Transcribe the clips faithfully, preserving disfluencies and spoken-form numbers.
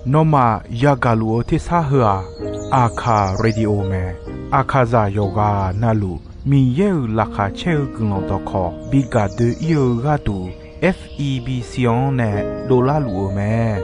Nawmaf yagaq luf-eu tersar heu-aq, Aqkaq Radio mae. Aqkaqzaq yawqghaq navluf Miqyaer-euq laqkhaq caer-eu guiqlanq dawqkawq bi gaq doe-ir-eu gharduq, F E B C-anr nae dovlar luf-eu mae.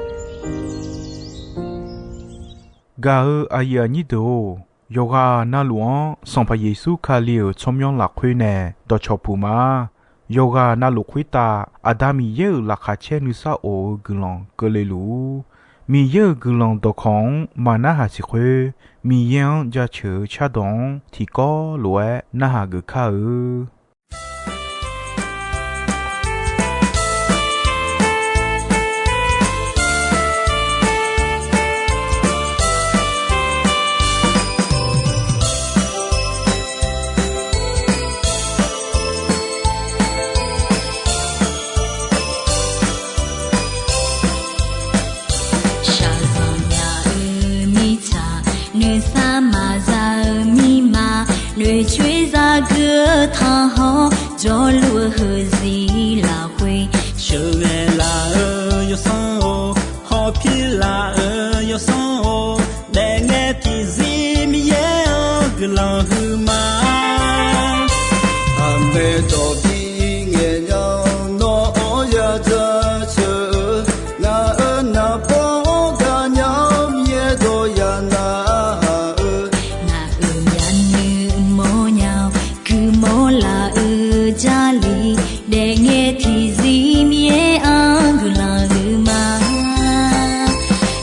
Gaq-eu aqyuif aqnyir deuq-or, yawqghaq navluf-anr Sanqpaq Yeqsur Kali-euq tsawrmyanr lafkhoer nae dawqcawq puq ma. Yawqghaq navluf khoertav Aqda Miqyaer-euq laqkhaq caer nuisar of-eu guiqlanq keuvle luf-ur. Miqyaer-euq guiqlanq dawqkawq-anr maq narhaq siq khoer, Miqyaer-anr jaceuq-eu cardawq-anr tiqkawv lof-aer narhaq geuf kar-eu. Shaqzanq nya-eu mirtsaq, noeqsar maqza-eu mirma, noeqcoer zagui-eu tanqhawr, jawrluf-eu heuziq lafkhoer, sheuqghae laf-eu yawsanr-or, hawpir laf-eu yawsanr-or, daefngae tiqzir Miqyaer-anr guiqlanq huiqma. Aqmaeq dawq bi ngaeq nya-awr nawr-anr ya jaceuq-eu, ngaq-euq naqbawr-anr gaqnya-awr Miqyaer dawq ya narhaq-eu, ngaq-euq myavnuiv mawrnya-awr guiqmawr laf-eu Jarlif, daefngae tiqzir Miqyaer-anr guiqlanq huiqma.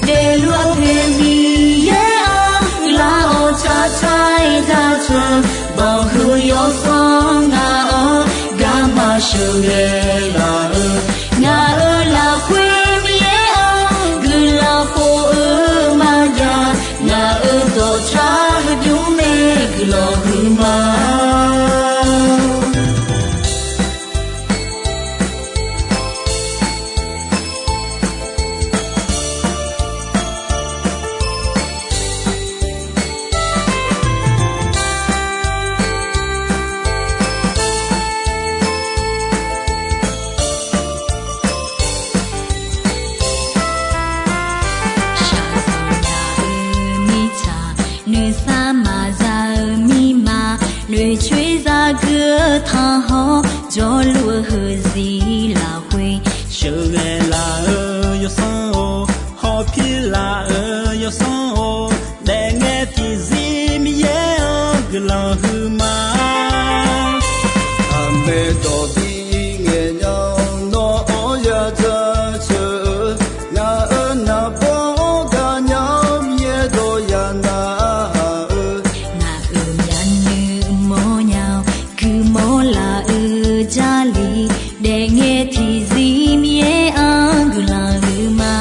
Daefluf-eu poeq Miqyaer-anr guiqlanq-awr tsaqtsaq-aer jaceuq, banqhuiq yawsanr ngaq-anr garma sheuqghae laf-eu, ngaq-euq lafkhoer Miqyaer-anr guiqlanq khof-eu maqjav, ngaq-euq dawqtsaq heudmr mae guiqlanq huiqma. Shaqzanq nya-eu mirtsaq, noeqsar maqza-eu mirma, noeqcoer zagui-eu tanqhawr, jawrluf-eu heuziq lafkhoer, sheuqghae laf-eu yawsanr-or, hawpir laf-eu yawsanr-or, daefngae tiqzir Miqyaer-anr guiqlanq huiqma. Aqmaeq dawq bi ngaeq nya-awr nawr-anr ya jaceuq-eu, ngaq-euq naqbawr-anr gaqnya-awr Miqyaer dawq ya narhaq-eu, ngaq-euq myavnuiv mawrnya-awr guiqmawr laf-eu Jarlif, daefngae tiqzir Miqyaer-anr guiqlanq huiqma.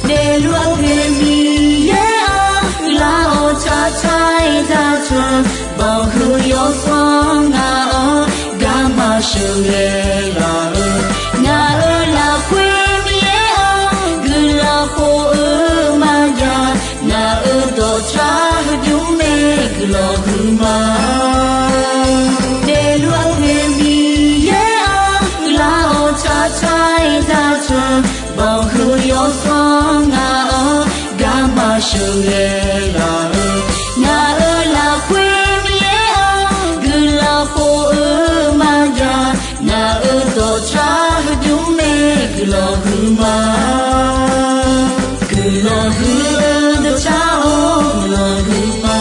Daefluf-eu poeq Miqyaer-anr guiqlanq-awr tsaqtsaq-aer jaceuq, banqhuiq yawsanr ngaq-anr garma sheuqghae laf-eu, ngaq-euq lafkhoer Miqyaer-anr guiqlanq khof-eu maqjav, ngaq-euq dawqtsaq heudmr mae guiqlanq huiqma. Daefluf-eu poeq Miqyaer-anr guiqlanq-awr tsaqtsaq-aer jaceuq, banqhuiq yawsanr ngaq-anr garma sheuqghae laf-eu, ngaq-euq lafkhoer Miqyaer-anr guiqlanq khof-eu maqjav, ngaq-euq dawqtsaq heudmr mae guiqlanq huiqma. Guiqlanq huiq-eu dawqtsaq-or guiqlanq huiqma.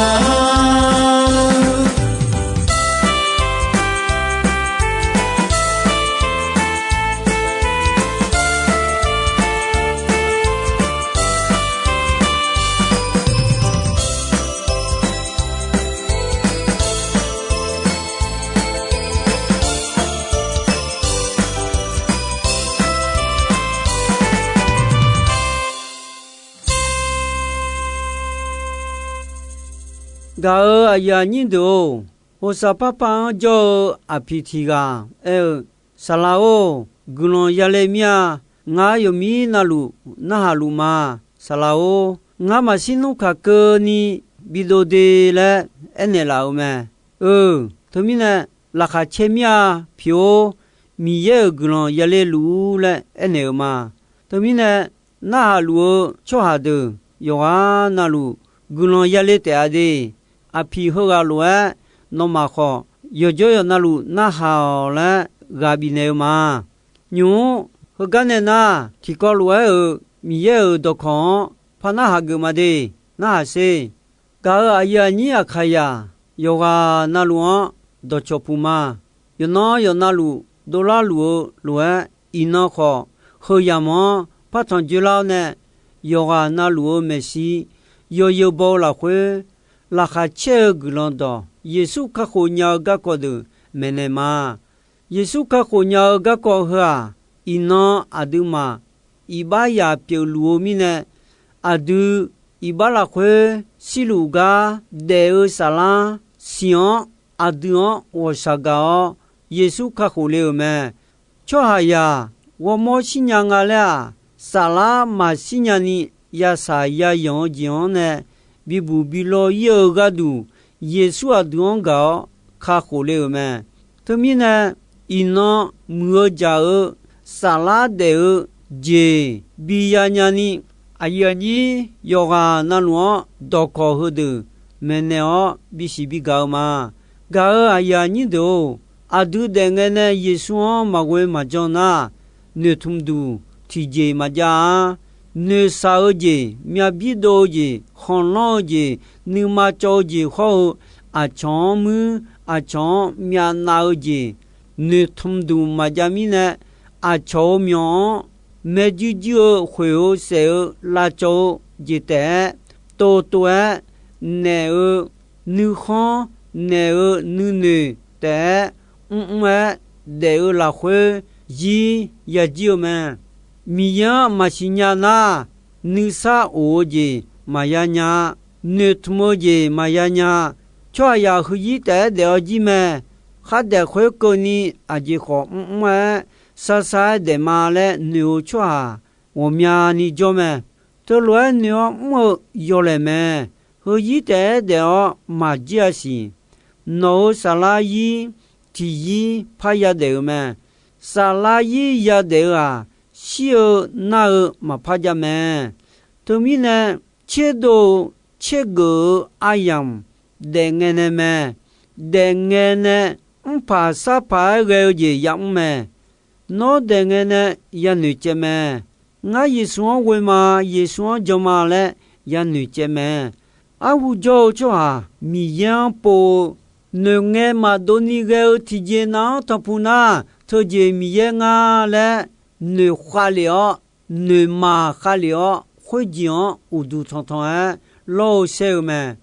Gaq-euq aqyuif aqnyir deuq-or, hoqsaq parpav-anr jawr-eu aqpiq tiq ghaq aer-eu, Saqlaq-or, guiqlanq yale mir-a. Ngar yawqmir navluf narhaq luf ma. Saqlaq-or, ngar maqshir nmr kaq keuvni bidov de laer aernaeq laf-euq mae. Eu, teumirnae laqkhaq caer mir-a. Piq-or, Miqyaer-euq guiqlanq yale luf-ur laer aernaeq-euq ma. Teumirnae, narhaq luf-eu tsawrhaq deuq yawqghaq navluf guiqlanq yale taef-a de. Aqpiq heughaq lof-aer nawmaf khawf yawqjawr yawqnavluf narhaq-awq laer ghaq bifnaeq-eu ma. Nymq-mr heugar nae nar, tiqkawv lof-aer-euq Miqyaer-euq dawqkawq-anr par narhaq geuf ma de. Narhaq sher. Gaq-euq aqyuif aqnyir Aqkaqyaq yawqghaq navluf-anr dawqcawq puq ma. Yawqnan yawqnavluf dovlar luf-eu lof-aer, iqnan khawf heu yamq-anr par tanq dzoerlar-awr nae, yawqghaq navluf-eu maeqshi yawzeu baw-eu lafkhoer, laqkhaq caer-eu guiqlanq dawq Yeqsur kakhof nya-eu garkawv deuq maeqnaeq ma. Yeqsur kakhof nya-eu garkawv heu-aq, iqnan aqduimaf iqbax yaq pyeufluf-eu mirnae, aqdui iqbax lafkhoer shirluf gar daef-eu saflar siq-anr aqdui-anr ghawqshaq gaq-awr Yeqsur kakhof le-euq mae. Tsawrhaqzaq ghawrmawr shirnya nga laer-aq, saflar maqshir nyani yasaq yayanq-eu jeq-anr nae bibuq bilaw ir-eu gharduq, Yeqsur aqdui-anr gaq-awr kakhof le-euq mae. Teumirnae, iqnan muiq-eu jaq-eu saflar daef-eu jeq biya nyani, aqyuif aqnyir yawqghaq navluf-anr dawqkawq heudeuq maeqnaeq-awr bisiq bigaq-eu ma. Gaq-euq aqyuif aqnyir deuq-or, aqdui daef ngae nae Yeqsur-anr maqghoe maqjan nar, noeqtmq duq tiqjeq maqjav-ar. Noeqshaq-eu jeq, myavbir dov-eu jeq, khanqlanr-eu jeq, nuima cawv-eu jeq hawr-eu, aqcawq-anr muir, aqcawq-anr myavnav-eu jeq, noeqtmq duq maqjav mirnae, aqcawq-euq myawq-anr maeqjuir juir-eu khoeq-eu saef-eu lavcawv-eu jeq taef-aer, tov tov-aer naef-eu nuikhanr, naef-eu nuinoeq taef-aer, mrmr-aer daef-eu lafkhoer zir yajir-eu mae. Miqyaer-anr maqsiq nya nar, nuisar of-eu jeq maqya nya-a, noeqtmq-eu jeq maqya nya-a. Tsawrhaqzaq heuzir taef-aer daef-awr jir mae. Khardaef khoerkeuvni aqjeq khawf mrmr-aer sarsar-aer daef ma laer noeq-eu tsawrhaq ghawqmyani jawr mae. Teulof-aer noeq-awr mr-eu yawlaeq mae. Heuzir taef-aer daef-awr maqjir-a siq. Nawq-euq saflar zir tiqzir parya daef-euq mae. Saflar zir yadaef-eu-aq, shir-eu nar-eu maqpar jav mae. Teumirnae, tserdov-eu tsergeuf-eu aryamq daef ngae nae mae. Daef ngae nae mrpaq sarpaq-aer ghae-eu jeq yamr mae. Nawr daef ngae nae yanoeq caev mae. Ngar Yeqsur-anr ghoe ma. Yeqsur-anr jan ma laer yanoeq caev mae. Arhu jawr-eu tsawrhaq Miqyaer-anr pov-eu noeqngae maqdov ni ghae-eu tiqjeq nav-anr tanqpuq nar, teujeq Miqyaer nga laer noeq khavlef-awr, noeqmaq khavlef-awr, khoerjeq-anr uqduq tanqtanq-aer lawr-eu shaer-eu mae.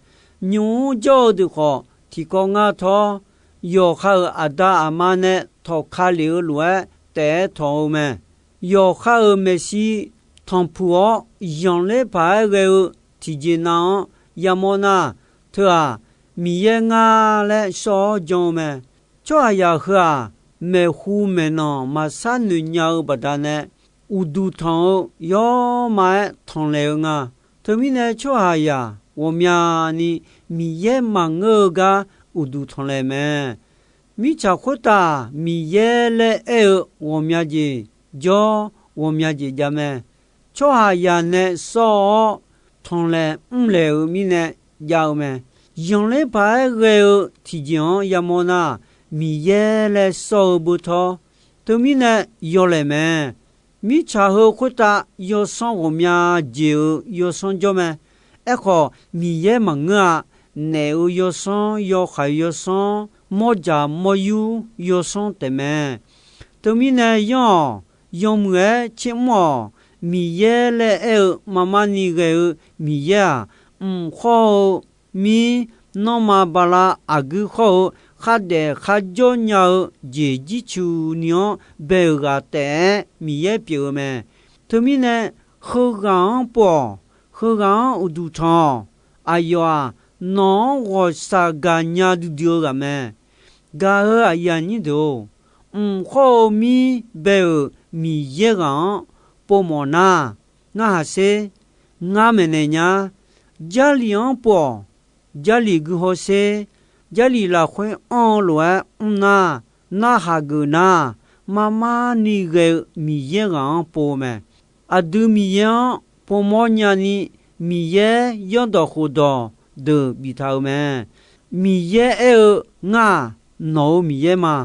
Nymq-mr jawr-eu deuq khawf tiqkawv ngar tawr, yawqha-euq aqda aqma nae tawqka lef-eu lof-aer taef-aer tawq-eu mae. Yawqha-euq maeqshi tanqpuq-awr zanqler paq-aer ghae-eu tiqjeq nav-anr yamawr nar, teu-aq, Miqyaer nga laer shawr-awr jan-eu mae. Tsawrhaqzaq heu-aq, maeqhu maeqnanq maqsar noeqnya-eu baqdanae, uqduq tanq-eu yawrma-aer tanqlaeq-eu nga. Teumirnae, tsawrhaqzaq ghawqmyani Miqyaer maqngeur-eu gar uqduq tanqlaeq mae. Mirtsaq khoertav Miqyaer laer aer-eu ghawqmya jeq jawr, ghawqmya jeq jav mae. Tsawrhaqzaq nae sawr-awr tanqlaeq mrlaeq-eu mirnae jav-eu mae. Zanqler paq-aer ghae-eu tiqjeq-anr yamawr nar, Miqyaer laer sawr-eu beutawr. Teumirnae yawlaeq mae. Mirtsaq heu khoertav yawsanr ghawqmya jeq-euq yawsanr jawr mae. Aerkhawf, Miqyaer maqngeur-a. Naef-euq yawsanr, yawkhaeq yawsanr, mawrjaq mawryur yawsanr taef mae. Teumirnae yanr-awq, yawmuiq-aer tsermr-awq. Miqyaer laer aer-eu maqmar ni ghae-eu Miqyaer-aq, mq khawr-eu mir, nanrma bala aqguir khawr-eu khardaef kharjawr nya-eu jeq jircuqni-anr bae-euq ghaq taef-aer Miqyaer pyeuf-eu mae. Teumirnae, heughaq-anr pov-awq. Heughaq-anr uqduq tanq-awq. Aqyawf-aq, nawq-anr ghawqshaq gaqnya duidui-eu ghaq mae. Gaq-euq aqyuif aqnyir deuq-or, mq khawr-eu mir bae-euq Miqyaer ghaq-anr povmawf nar, narhaq sher. Ngar maeqnaeq nya. Jarlif-anr pov-awq. Jarlif guihaw sher. Jarlif lafkhoer anr-eu lof-aer mr nar, narhaq geuf nar, mar mar ni ghae-eu Miqyaer ghaq-anr pov-eu mae. Aqdui Miqyaer-anr povmawr nyani, Miqyaer yawrdawq khofdawq deuq biftaq-euq mae. Miqyaer aer-eu, Ngar-aq, nawq-euq Miqyaer ma.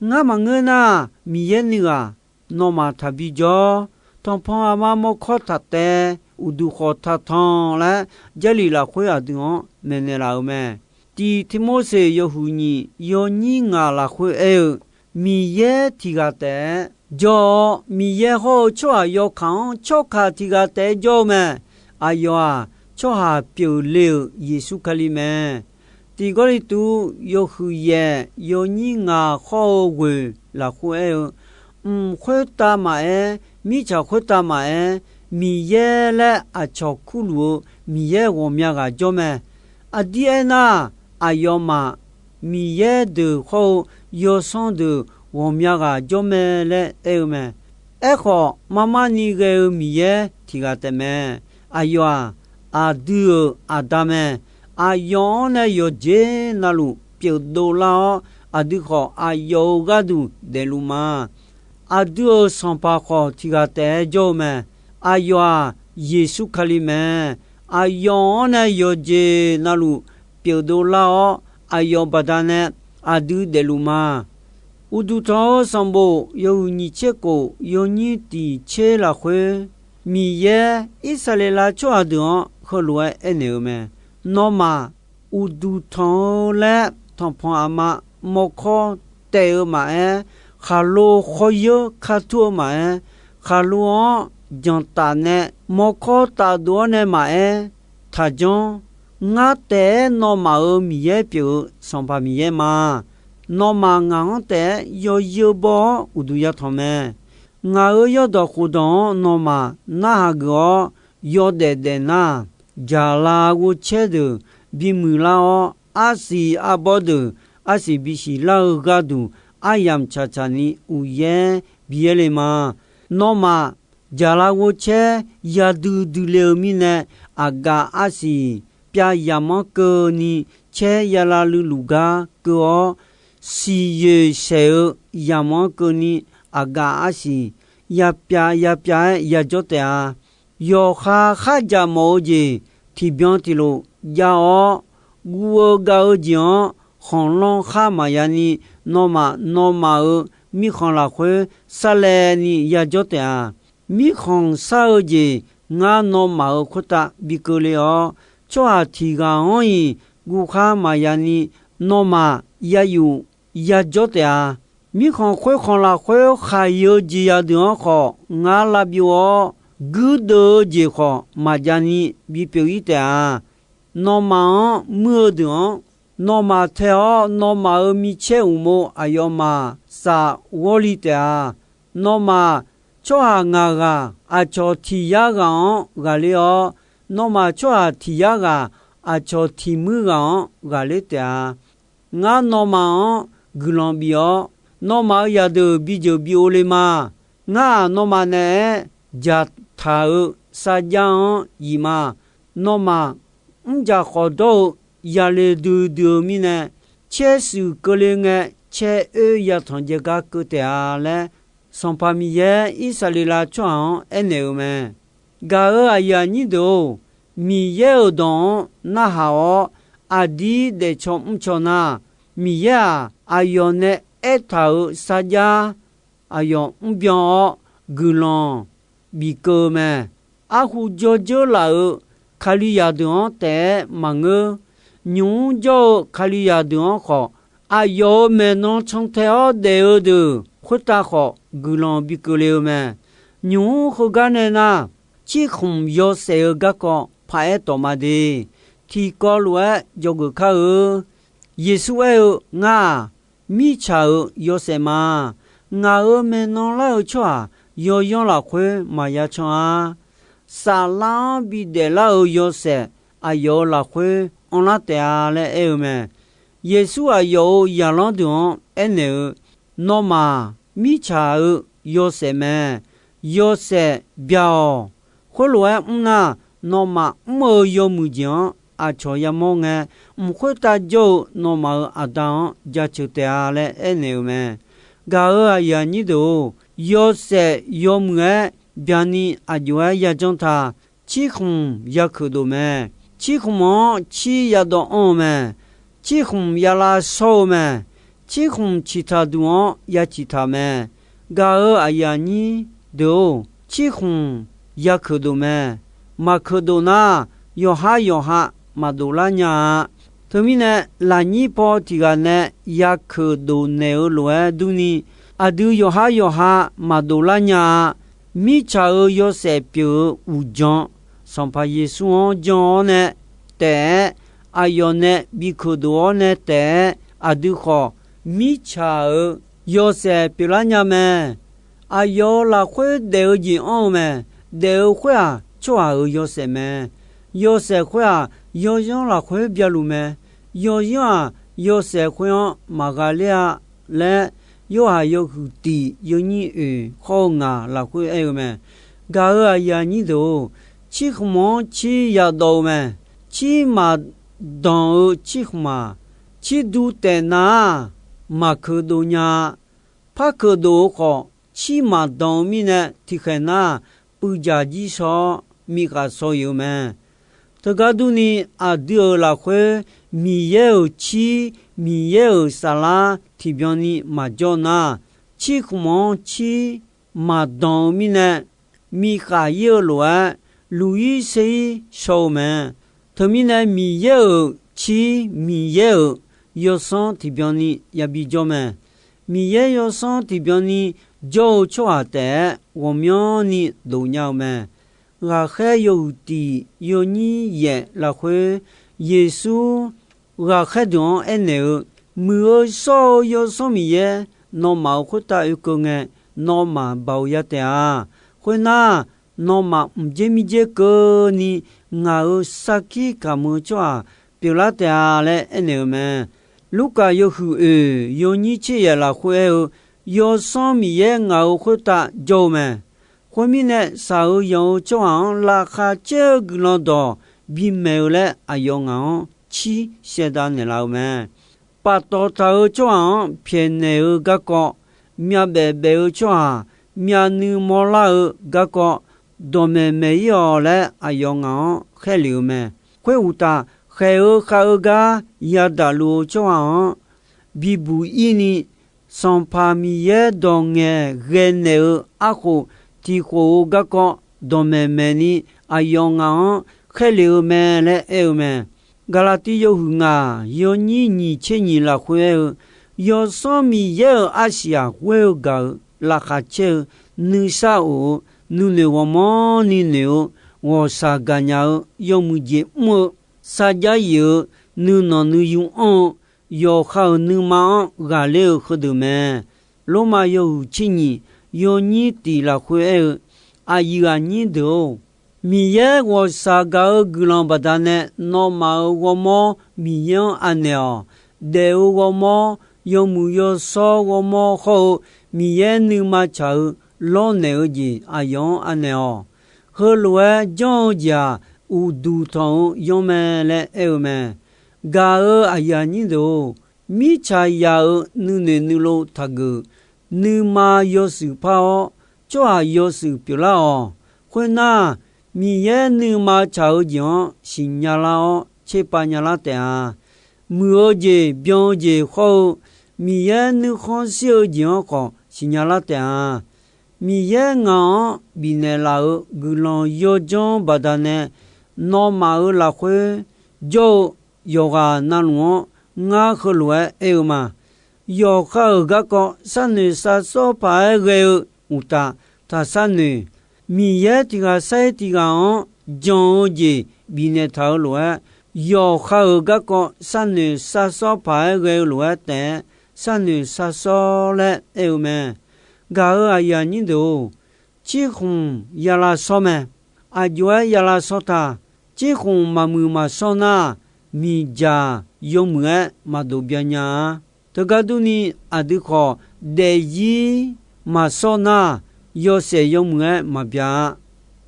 Ngar maqngeur nar, Miqyaer nuighaq nawmaf taqbi jawr. Tanqpanq aqma mawrkawr taqtaev, uqduq khawf taqtanq laer, Jarlif lafkhoer aqdui-anr maeqnaeq laf-euq mae. Tiq Tirmorseq yawhuiq nyiq yawnyir ngaq lafkhoer aer-eu, Miqyaer tiq ghaq taef-aer jawr-awr, Miqyaer hawr-eu tsawrhaq yawkaq-anr tsawrkaq tiq ghaq taef-aer jawr-eu mae. Aqyawf-aq, tsawrhaq pyeufle-euq Yeqsur Kali mae. Tiq Gawrliqtu yawhuiq yaef yawnyir ngaq hawr-eu ghoeq lafkhoer aer-eu, Mq khoertav maqaer, mirtsaq khoertav maqaer, Miqyaer laer aqcawq kurluf-eu Miqyaer ghawqmya ghaq jawr mae. Aqdir aernar, aqyawfmaf Miqyaer deuq hawr-eu yawsanr deuq ghawqmya ghaq jawr mae laer aer-eu mae. Aerkhawf, mar mar ni ghae-eu Miqyaer tiq ghaq taef mae. Aqyawf-aq, aqdui-euq Aqda mae. Aqyawf-anr nae yawqjeq navluf pyeufdov lar-awr, aqdui khawf aqyawf-euq gharduq daefluf ma. Aqdui-euq Sanqpaq khawf tiq ghaq taef-aer jawr-eu mae. Aqyawf-aq, Yeqsur Kali mae. Aqyawf-anr nae yawqjeq navluf pyeufdov lar-awr, aqyawf baqdanae aqdui daefluf ma. Uqduq tanq-eu sanqbof yawhuiq nyiq tser khof yawnyir tiq tser lafkhoer, Miqyaer Irsaqleqlav tsawrhaq deuq-anr heulof-aer aernaeq-eu mae. Nawmaf uqduq tanq-eu laer tanqpanq aqma mawrkawr taef-eu maqaer, khaqlo khawr yeur ka tur-eu maqaer, khaqlo-anr janqtaf nae mawrkawr tafdov-awr nae maqaer, taqjanr. Ngar taef-aer nawmaf-euq Miqyaer pyeuf-eu Sanqpaq Miqyaer ma. Nawmaf ngaq-anr taef-aer yawzeu baw-awr uqduq yatanq mae. Ngaq-euq yawrdawq khofdawq-anr nawmaf narhaq geuf-awr yawdaef daef nar, jaqlav ghovcaer deuq bimuiq lar-awr, arsiq arbawr deuq arsiq bisiq lar-eu gharduq, aryamq tsaqtsaq ni uqyaer biyaer le ma. Nawmaf jaqlav ghovcaer yadui dui le-eu mirnae, aqgaf arsiq pyav yamq-anr keuvni caer yalav luiluf gar keuv-awr, siqyoeq saeq-eu yamq-anr keuvni aqgaf arsiq yapyav yapyav-aer yajawr taef-a. Yawqha khardzaq mawf-eu jeq tiqbyan tiqlof jav-awr, guv-eu gav-eu jeq-anr khanqlanr khar maqya ni, nawmaf nawmaf-euq mirkhanq lafkhoer sarlaevni yajawr taef-a. Mirkhanq sar-eu jeq ngar nawmaf-euq khoertav bi keuvle-awr, tsawrhaq tiq ghaq-anr-iq guvkhar maqya ni, nawmaf yayuf yajawr taef-a. Mirkhanq khoerkhanq lafkhoer khaq-iq-eu jeqzaq deuq-anr khawf ngar lavbyov-awr, guirdeuv-eu jeq khawf maqjav ni bipyeuf-ir taef-a. Nawmaf-anr muir-eu deuq-anr, nawmaf tae-awr nawmaf-euq micaer uqmov aqyawfmaf saf ghawrli taef-a. Nawmaf tsawrhaq ngaq ghaq aqcawq tiq yar ghaq-anr ghaqler-awr, nawmaf tsawrhaq tiq yar ghaq aqcawq tiq muir ghaq-anr ghaqler taef-a. Ngar nawmaf-anr guiqlanq bif-awr, nawmaf-euq zaqdeuq bijeuq bi-o le ma. Ngar-aq, nawmaf naeq-aer dzaqtaq-euq sarjax-anr yif ma. Nawmaf mrjaq khawf dawr-eu yale duidui-eu mirnae, caer shuif keuvle ngae, caer oer yatanq jaev gar keuv taef-a laer, Sanqpaq Miqyaer Irsaqleqlav tsawrhaq-anr aernaeq-euq mae. Gaq-euq aqyuif aqnyir deuq-or, Miqyaer-euq dawq-anr narhaq-awr, aqdir daefcaw mrcaw nar, Miqyaer-aq, aqyawf nae aertaq-euq sarjax aqyawf mrbyan-awr guiqlanq bif keuv-eu mae. Arhu dzawrdzeur laf-euq Kalizaq deuq-anr taef-aer maqngeur. Nymq-mr jawr-eu Kalizaq deuq-anr khawf, aqyawf-euq maeqnan cantae-awr daef-eu deuq khoertav khawf guiqlanq bikeuvle-eu mae. Nymq-mr heugar nae nar, cirkhmq yawshaef-eu garkawv paq-aer tawq ma de. Tiqkawv lof-aer dzawgeuf kar-eu. Yeqsur aer-eu, Ngar-aq, mirtsaq-euq yawshaef ma. Ngaq-euq maeqnan lar-eu tsawrhaq yawyanr lafkhoer maqya can-a. Saflar-anr bidaef lar-euq yawshaef aqyawf-euq lafkhoer anrlar taef-a laer aer-eu mae. Yeqsur aqyawf-euq zaqlanr deuq-anr aernaeq-eu, Nawmaf mirtsaq-euq yawshaef mae. Yawshaef byaq-awq. Khoerlof-aer mr nar, nawmaf mr-eu yawmuiq jeq-anr aqcawq yamawr ngae, mq khoertav jawr-eu nawmaf-euq Aqda-anr jaceuq taef-a laer aernaeq-euq mae. Gaq-euq aqyuif aqnyir deuq-or, yawshaef yawmuiq-aer byani aqjox-aer yajanr ta. Cirkhmq yakeuq dof mae. Cirkhmq-anr cir yadawv anr-eu mae. Cirkhmq yalav shawr-eu mae. Cirkhmq ciqtaq duq-anr ya ciqtaq mae. Gaq-euq aqyuif aqnyir deuq-or, cirkhmq yakeuq dof mae. Maqkeuq dof nar, yawqhar yawqha maqdof lar nya-a. Teumirnae, lafnyir paw tiq ghaq nae yakeuq dof naeq-eu lof-aer durni, aqdui yawqhar yawqha maqdof lar nya-a. Mirtsaq-euq yawshaef pyeuf-eu uqdzan, Sanqpaq Yeqsur-anr jan-awr nae taef-aer, aqyawf nae bikeuq dof-awr nae taef-aer, aqdui khawf mirtsaq-euq yawshaef pyeuflar nya mae. Aqyawf-euq lafkhoer daef-eu jeq anr-eu mae. Daef-eu khoer-aq, tsawrhaq-euq yawshaef mae. Yawshaef khoer-aq, yawzanr lafkhoer byaluf mae. Yawzanr-aq, yawshaef khoer-anr maqgha ler-a laer, Yorhaq yawhuiq tiq yawnyir oeq hawr-eu ngaq lafkhoer aer-eu mae. Gaq-euq aqyuif aqnyir deuq-or, cirkhmq-anr cir yadawv-eu mae. Cir maqdanq-eu cirkhmq-aq, cir duv taef nar-aq, maqkeuq dof nya-a. Par keuq dof-eu khawf, cir maqdanq-eu mirnae tiqkhaeq nar, puivdzaq jir shaw-awr, miqkhaq shaw-iq-eu mae. Teugar durni, aqdui-euq lafkhoer Miqyaer-euq cir, Miqyaer-euq saflar tiqbyan ni maqjawr nar, cirkhmq-anr cir maqdanq-eu mirnae, miqkhaq ir-eu lof-aer, luq ir ser ir shaw-eu mae. Teumirnae, Miqyaer-euq cir, Miqyaer-euq yawsanr tiqbyan ni yabi jawr mae. Miqyaer yawsanr tiqbyan ni jawr-eu tsawrhaq taef-aer ghawqmyanrni dof nya-eu mae. Ghaqkhaer yawhuiq tiq yawnyir yaef lafkhoer, Yeqsur ghaqkhaer deuq-anr aernaeq-eu, Muiq-eu shawr-eu Yawsanr Miqyaer, nawmaf-euq khoertav oekeuv ngae, nawmaf baoq ya taef-a. Khoernar, nawmaf mqdzer mirdzer keuvni ngaq-euq sarkir kamq-eu tsawrhaq pyeuflar taef-a laer aernaeq-eu mae. Lurkaf yawhuiq oeq yawnyir tser yaef lafkhoer aer-eu, Yawsanr Miqyaer ngaq-euq khoertav jawr-eu mae. Khoermirnae, shaq-eu yanq-eu tsawrhaq-anr laqkhaq caer-eu guiqlanq dawq bimaeq-eu laer aqyawf ngaq-anr cir shaevdav naeqlaf-eu mae. Paftawf taq-euq tsawrhaq-anr pyaeqnaeq-eu garkawv, myavbaef baef-eu tsawrhaq myavnuiv mawrlar-eu garkawv, dawqmaeq maeq ir-awq laer aqyawf ngaq-anr khaerlef-eu mae. Khoeruqtaf, khaeq-eu khav-eu gar yadaq luf-eu tsawrhaq-anr bibuq ir ni, Sanqpaq Miqyaer dawq ngaeqghae naeq-eu arkhof tiq khof-eu garkawv dawqmaeq maeq ni, aqyawf ngaq-anr khaerlef-eu mae laer aer-eu mae. Gaqlaqtiv yawhuiq ngaq yawnyir nyiq tser nyiq lafkhoer aer-eu, Yawsanr Miqyaer-euq arsiq-aq, ghoer-eu gaq-euq laqkhaq caer-eu, nuisar of-eu, nuinoeq ghawrmawr ni noeq-eu, ghawqshaq gaqnya-eu, yawmuiq jeq mr-eu, sarjax yif-eu, nuinanq nuiyu anr-eu, yawqha-euq nuima-anr ghaqler-eu heudeuq mae. Lormav yawhuiq tser nyiq yawnyir tiq lafkhoer aer-eu, Aqyuif aqnyir deuq-or, Miqyaer ghawqshaq gaq-eu guiqlanq baqdanae nawmaf-euq ghawrmawr Miqyaer-anr anaeq-awq. Daef-eu ghawrmawr, yawmuiq yawshawr ghawrmawr hawr-eu, Miqyaer nuima tsaq-eu lawrnaeq-eu jeq aqyawf-anr anaeq-awq. Heulof-aer janr-eu jeq-aq, uqduq tanq-eu yanr mae laer aer-eu mae. Gaq-euq aqyuif aqnyir deuq-or, mirtsaq yaq-euq nuinoeq nuilov taqgeuf. Nuima yawshuif par-awr, tsawrhaq yawshuif pyeuflar-awq. Khoernar, Miqyaer nuima tsaq-eu jeq-anr siqnya lar-awr tserpav nyalar taef-a. Muiq-eu jeq, byan-eu jeq hawr-eu, Miqyaer nuikhanr shir-eu jeq-anr khawf siqnya lar taef-a. Miqyaer ngaq-anr bifnaeq laf-euq guiqlanq yawdzanr baqdanae, nawmaf-euq lafkhoer jawr-eu yawqghaq navluf-anr ngar heulof-aer aer-eu ma. Yawqha-euq garkawv sharnoeq sharsawr paq-aer ghae-eu uqtaf, taq sharnoeq. Miqyaer tiq ghaq sar-ir tiq ghaq-anr jan-eu jeq bifnaeq taq-eu lof-aer, yawqha-euq garkawv sharnoeq sharsawr paq-aer ghae-eu lof-aer taef-aer, sharnoeq sharsawr laer aer-eu mae. Gaq-euq aqyuif aqnyir deuq-or, cirkhmq yalav shawr mae. Aqjox-aer yalav shawr ta. Cirkhmq maqmuiq maqshawr nar, miqdzaq yawmuiq-aer maqdof bya nya-a. Teugar durni, aqdui khawf daefzir maqshawr nar, yawshaef yawmuiq-aer maqbya-a.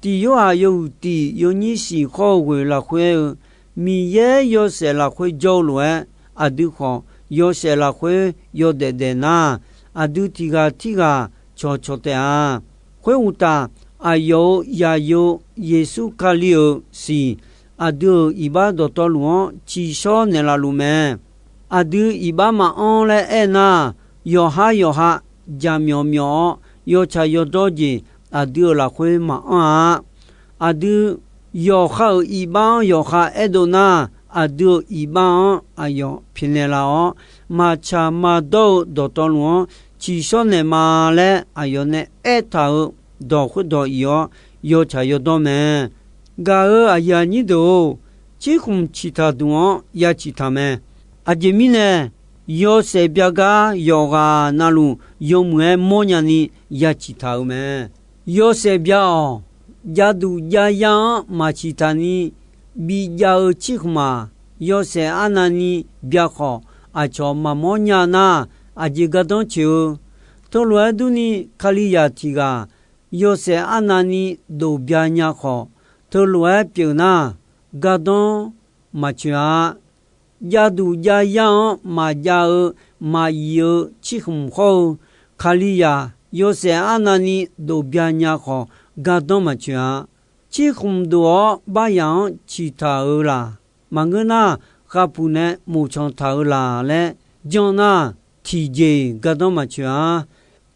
Tiq Yorhaq yawhuiq tiq yawnyir shiq hawr-eu ghoeq lafkhoer aer-eu, Miqyaer yawshaef lafkhoer jawr-eu lof-aer, aqdui khawf yawshaef lafkhoer yawdaef daef nar, aqdui tiq ghaq tirghaq cawqcawq taef-a. Khoeruqtaf, aqyawf-euq zaqyo Yeqsur Kali-euq siq, aqdui-euq iqbax dawqtawvluf-anr ciqshawr naeqlaf luf mae. Aqdui iqbax maqanr laer aernar, yawqhar yawqha jaqmyawf myawf-awr, yawtsaq yawdawr jeq aqdui-euq lafkhoer maqanr-a. Aqdui yawqha-euq iqbax-anr yawqha aerdov nar, aqdui-euq iqbax-anr aqyawf pyaeqnaeq laf-awr, maqtsaq maqdawr-eu dawqtawvluf-anr ciqshawr naeq ma laer aqyawf nae aertaq-euq dawq khoerdawq iq-awr yawtsaq yawdawr mae. Gaq-euq aqyuif aqnyir deuq-or, cirkhmq ciqtaq duq-anr ya ciqtaq mae. Aqjeq mirnae, yawshaef byagar yawqghaq navluf yawmuiq-aer mawrnya ni ya ciqtaq-euq mae. Yawshaef bya-awq, javduq javyar-anr maq ciqtaq ni bijav-eu cirkhmq-aq, yawshaef arnavni bya khawf, aqcawq maqmawr nya nar, aqjeq gardanr coeq-eu. Teulof-aer durni, Kalizaq tiq ghaq yawshaef arnavni dof bya nya khawf, teulof-aer pyeuf nar, gardanr maqcoeq-a. Javduq javyar-anr maqjav-eu maqyif-eu cirkhmq hawr-eu, Kalizaq yawshaef arnavni dof bya nya khawf, gardanr maqcoeq-a. Cirkhmq dof-awr baryaq-anr ciqtaq-eu laq, maqngeur nar, khavpuq nae moqcan taq-eu laq laer jan nar, tiqjeq-iq gardanr maqcoeq-a.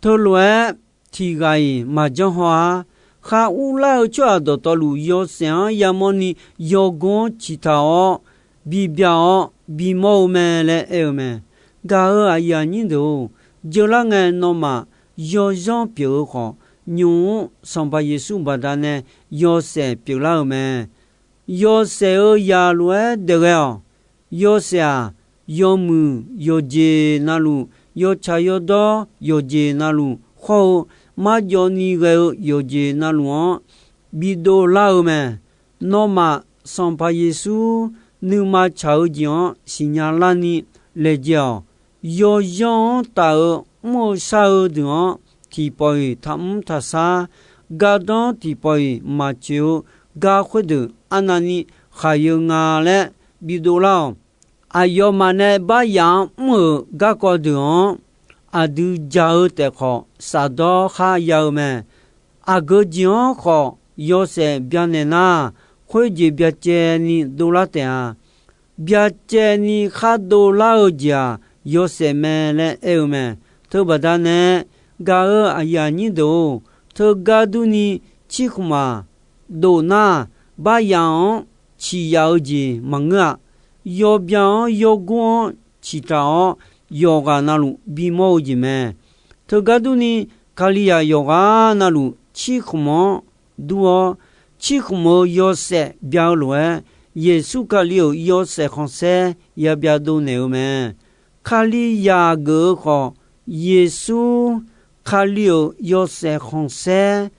Teulof-aer tiq ghaq-iq maqjanr haw-ar. Khar urlar-eu tsawrhaq dawqtawvluf yawshaef-anr yamawrni yawgor-anr ciqtaq-awr, bibya-awr bimawr-eu mae laer aer-eu mae. Gaq-euq aqyuif aqnyir deuq-or, jeurlar ngae nawmaf yawzanr pyeuf-eu khawf, nymq-mr Sanqpaq Yeqsur baqdanae yawshaef pyeuflar-euq mae. Yawshaef-euq zaq lof-aer daef ghae-awq. Yawshaef-aq, yawmuiq yawqjeq navluf, yawtsaq yawdawr yawqjeq navluf hawr-eu, marjawv ni ghae-eu yawqjeq navluf-anr bidov lar-eu mae. Nawmaf Sanqpaq Yeqsur nuima tsaq-eu jeq-anr siqnya larni laejae-awq. Yawzanr-anr taf-eu mr-eu shar-eu deuq-anr, tiqpawf-iq taqmr taqshar, gardanr tiqpawf-iq maqtsoeq-eu gar khoerdeuq arnavni khaqyae-eu nga laer bidov lar-awq. Aqyawfmaf nae baryaq-anr mr-euq garkawv deuq-anr, aqdui jaq-eu taef khawf, shafdawr khar ya-eu mae. Aqgeu jeq-anr khawf yawshaef byanaeq nar, khoerjeq byacaevni dovlar taef-a. Byacaevni khar dovlar-eu jeq-aq, yawshaef mae laer aer-eu mae. Teubaqda nae gaq-euq aqyuif aqnyir deuq-or, teugar durni cirkhmq-aq, dof nar, baryaq-anr ciqyaf-eu jeq maqngeur-a. Yawbya-anr yawgur-anr ciqtaq-awr, yawqghaq navluf bimawr-eu jeq mae. Teugar durni, Kalizaq yawqghaq navluf cirkhmq-anr dur-awr, cirkhmq-euq yawshaef bya-eu lof-aer, Yeqsur Kali-euq yawshaef khanqsaer ya byadov naeq-eu mae. Kalizaq geuf-eu khawf, Yeqsur Kali-euq yawshaef khanqsaer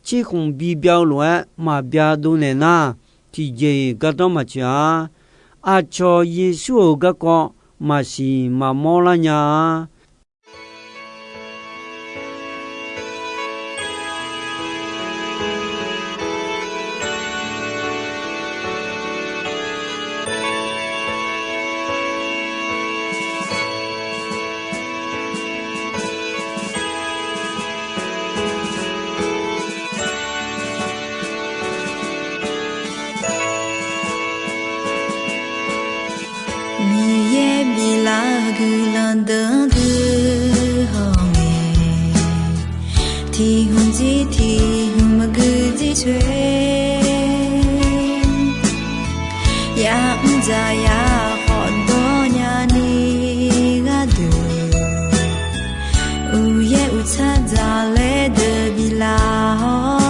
cirkhmq bibya-eu lof-aer maqbya dovnaeq nar, tiqjeq-iq gardanr maqtsoeq-a. Aqcawq Yeqsur-euq garkawv maqsiq maqmawr lar nya-a. Miqyaer biflar-eu guiqlanq deuq-anr dui hawngae, tiq hmq jir tiq hmq maqgui jir coer, ya'mr dzaq ya khawf dawrnya ni gharduq, uqyaer uqtsar dzaq laer deuq biflaf-awr,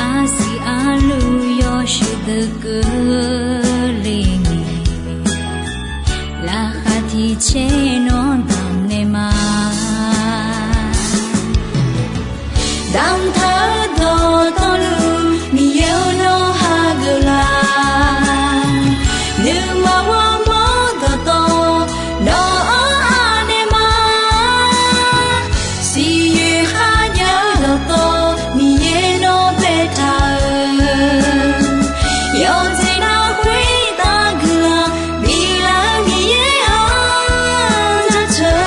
arsiq arluv yawshuif deuq keuvle ngae, laqkhaq tiq caer nawr damq naeq ma. Damqtaq-eu dawqtawvluf, Miqyaer-or nawr hageuf la. Nuima ghawrmawr dawqtawv, nawq-anr anaeq ma. Siqyoeq kharjav-eu dawqtawv, Miqyaer nawr baetaq-euq, yawqjeq nar khoertav guiqlanq biflaf-eu Miqyaer-anr jaceuq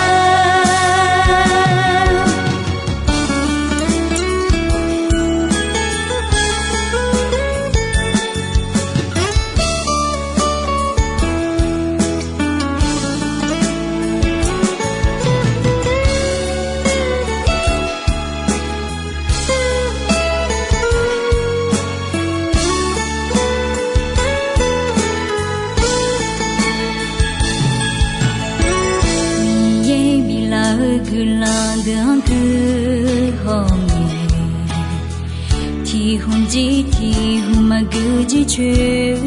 Guijir coer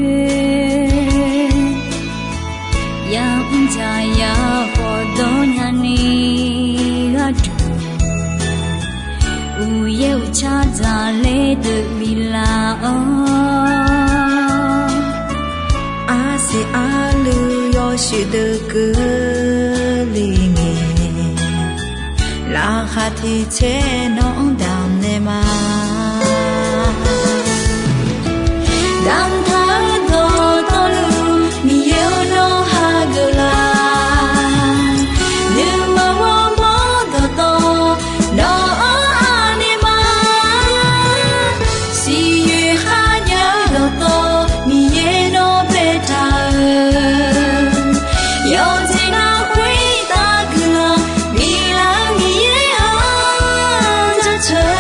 yamr dzaq yar khawf dawr nyani gharduq, uqyaer uqcar dzaqler deuq biflaf-awr, arsiq arluiv yawshuif deuq keuvle ngae, laqkhaq tiq tser nawr-anr damq naeq ma. Damqtaq-eu dawqtawvluf Miqyaer-or, nawr hageuf laf. Nuima ghawrmawr dawqtawv nawr-anr anaeq ma. Siqyoeq kharjav-eu dawqtawv Miqyaer nawr baetaq-eu, yawqjeq nar khoertav guiqlanq biflaf-eu Miqyaer-anr jaceuq.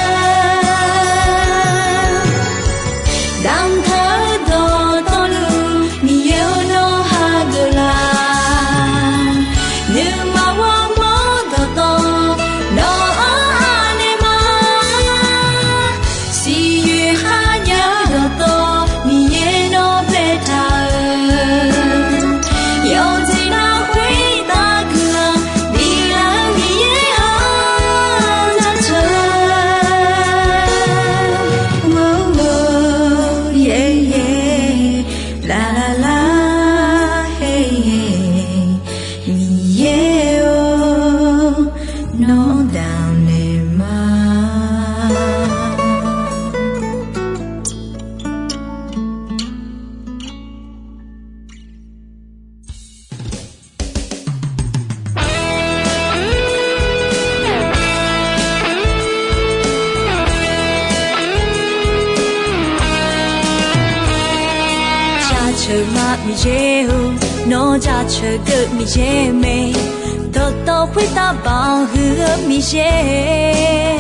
Damqtaq-eu dawqtawvluf Miqyaer-or, nawr hageuf laf. Nuima ghawrmawr dawqtawv nawr-anr anaeq ma. Siqyoeq kharjav-eu dawqtawv Miqyaer nawr baetaq-eu, yawqjeq nar khoertav guiqlanq biflaf-eu Miqyaer-anr jaceuq. Laflaf, Miqyaer-or, nawr damqnaeq ma. Jaceuq ma Miqyaer-or, nawr jaceuq deuq Miqyaer mae. Dawqtawv khoertav baq huiq-eu Miqyaer.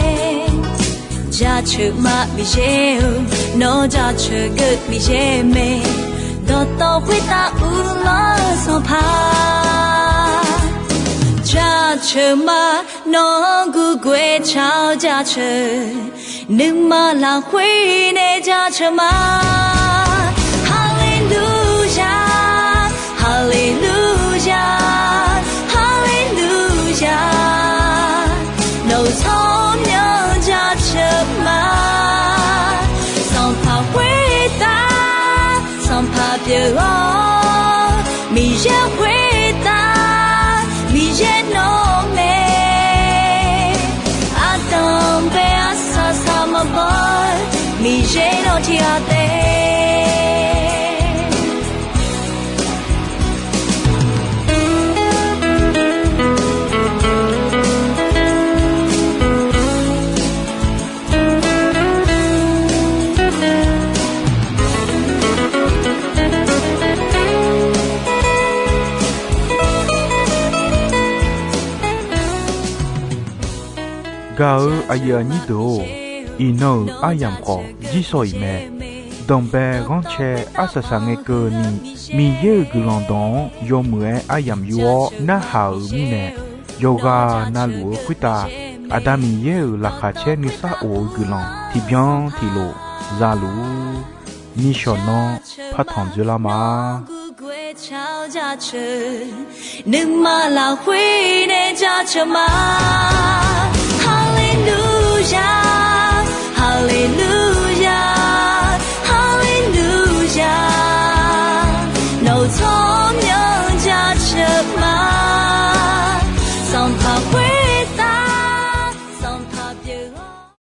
Jaceuq ma Miqyaer-or, nawr jaceuq deuq Miqyaer mae. Dawqtawv khoertav uvlanr-eu Sanqpaq jaceuq ma. Nawq-anr gurgoer tsaq-awr jaceuq, nuima lafkhoer nae jaceuq ma. Haleluya, haleluya, haleluya. Nawq-euq tsawrmyanr jaceuq ma. Sanqpaq khoertav, Sanqpaq pyeuf-awr, Miqyaer khoertav, Miqyaer nawr mae. Ardanq bae arsaq saq maqbaw, Miqyaer nawr tiqghaq taef. Gaq-eu aqyuif aqnyir deuq-or, iqnan-euq aryamq khawf jirsawq iq mae. Danqbae ghanrcae arsaq saq ngae keuvni, Miqyaer-euq guiqlanq dawq-anr yawmuiq-aer aryamq yur-awr narhaq-euq mirnae, yawqghaq navluf-eu khoertav Aqda Miqyaer-euq laqkhaq caer nuisar of-eu guiqlanq tiqbyan tiqlof za luf-ur. Nishawq nanr partanq dzoerlar ma. Nuima lafkhoer nae jaceuq ma. Haleluya, haleluya.